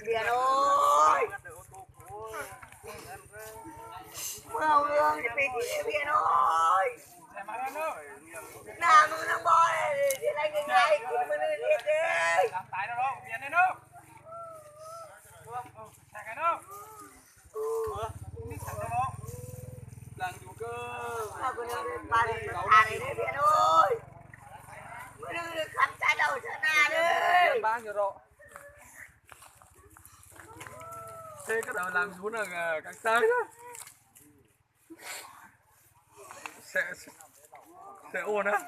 Miền ơi, mưa mưa thì về đi miền ơi. Nà mưa nắng bò thì lại ngày ngày thì mưa đi đi. Ba đi ba đi miền ơi. Mưa đi khắp trái đầu sana đi. Thế cái đó làm xuống là căng tay đó. Sẽ, sẽ ôn á.